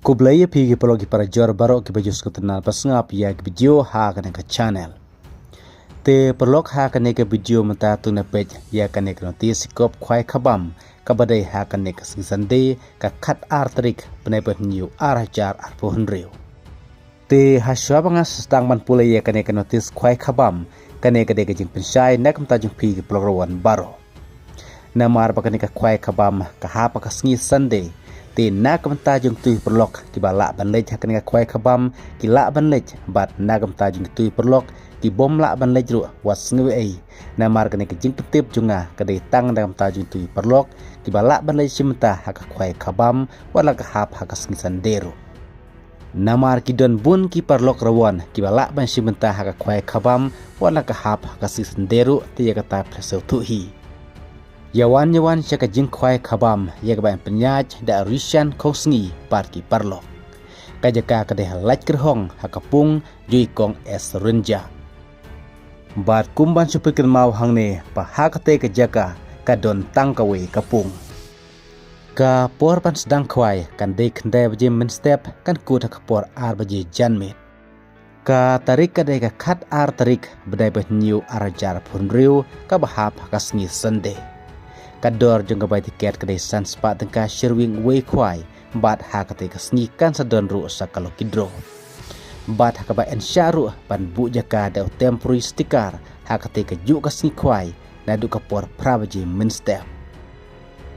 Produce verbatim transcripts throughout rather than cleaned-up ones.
Khublei ïa phi ki paralok ki parajor baroh kiba ju sngewtynnad ba sngap ïa ki video ha kane ka channel. Te paralok, ha kane ka video mynta to ngin peit ïa kane ka notis jingkup khwai khabam kaba dei ha kane ka sngi Sunday, ka khatar tarik bnai ba hynñiew ar hajar arphew hynriew. Te ha shuwa ba nga sdang ban pule ïa kane ka notis khwai khabam, kane ka dei ka jingpynshai na ka bynta jong phi ki paralok rawan baroh. Namar ba kane ka khwai khabam ka hap ha ka sngi Sunday. Te na ka bynta jong kito ki paralok kiba lah ban leit ha kane ka khwai khabam, ki lah ban leit, bad na ka bynta jong kito ki paralok ki bym lah ban leit ruh, wat sngew ei. Namar kane ka jingpyntip jong nga ka dei tang na ka bynta jong kito ki paralok kiba lah ban leit shim bynta ha ka khwai khabam, wat la ka hap ha ka sngi Sunday ruh. Namar ki don bun ki paralok rawan kiba lah ban shim bynta ha ka khwai khabam, wat la ka hap ha ka sngi Sunday ruh, te ïa kata phi la sngewthuh hi. Ïa wan ïa wan sha ka jingkhwai khabam ïa kaba yn pynïaid da Rishan Khongsngi bad ki paralok. Ka jaka ka dei ha Laitkyrhong ha ka pung jong i kong S Rynjah. Bad kum ban shu pynkynmaw hangne ba ha katei ka jaka ka don tang kawei ka pung. Ka por ban sdang khwai kan dei khyndai baje mynstep, kan kut ha ka por ar baje janmiet. Ka tarik ka dei ka khatar tarik bnai ba hynñiew ar hajar arphew hynriew, kaba hap ha ka sngi Sunday. Ka dor jong ka bai tiket ka dei san spah tyngka shi ryngwiang uwei khwai, bad ha katei ka sngi kan sa don ruh sa ka lucky draw. Bad ha kaba yn shah ruh ban buh jaka da u temporary sticker ha katei kajuh ka sngi khwai naduh ka por phra baje mynstep.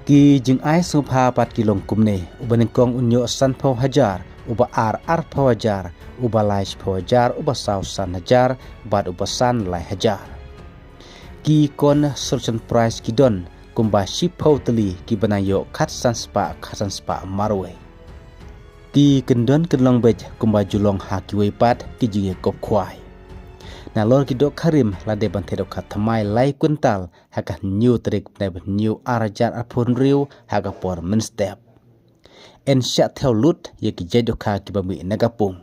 Ki jingai sngewbha pat ki long kumne: uba nyngkong un ïoh sanphew hajar, uba ar arphew hajar, uba lai shiphew hajar, uba saw san hajar, bad uba san lai hajar. Ki consolation prize ki don kumba shiphew tylli kiba nang ïoh khatsan spah, khatsan spah marwei. Ki kyndon kynlong beit kumba ju long ha kiwei pat ki jingïakup khwai. Nalor ki dohkha rim la dei ban theh dohkha thymmai lai kwintal ha ka hynñiew tarik bnai ba hynñiew ar hajar arphew hynriew ha ka por mynstep. Yn shah thew lut ïa ki jait dohkha kiba mih na ka pung.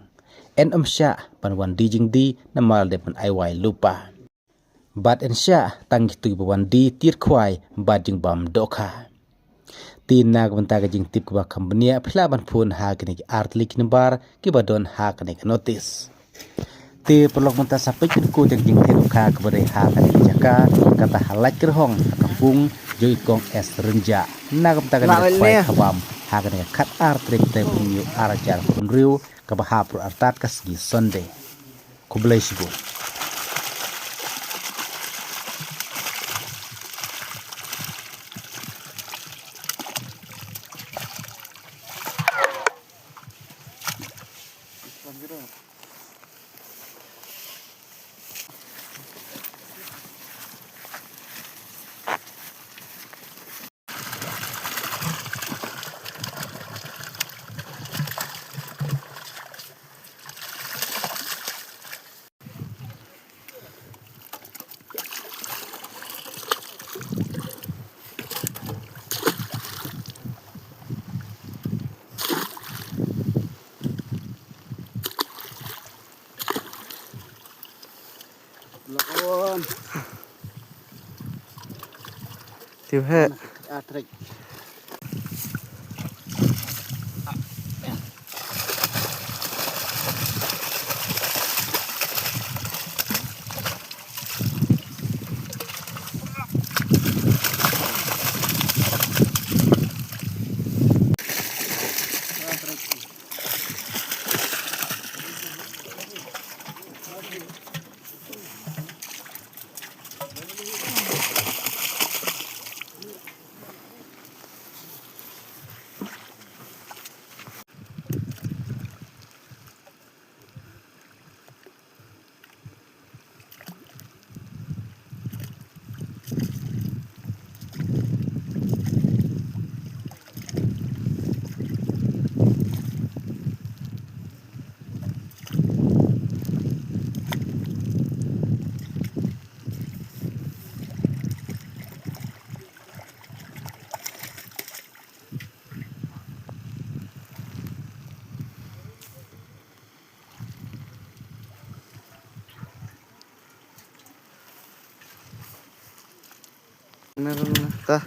Yn ym shah ban wan die jingdie namar la dei ban ai wai lypa. Bad yn shah tang kito kiba wan die tied khwai bad jingbam dohkha. Te na ka bynta ka jingtip kaba kham bniah, phi lah ban phone ha kine ki ar tylli ki number kiba don ha kane ka notis. Te paralok, mynta sa peit pynkhie ïa ka jingtheh dohkha kaba dei ha kane ka jaka, kata ha Laitkyrhong ha ka pung jong i kong S Rynjah. Na ka bynta kane ka khwai khabam ha kane ka khatar tarik bnai ba hynñiew ar hajar arphew hynriew, kaba hap ruh artat ka sngi Sunday. Khublei shibun. Lawan. Tiu he. Atrik. Ta.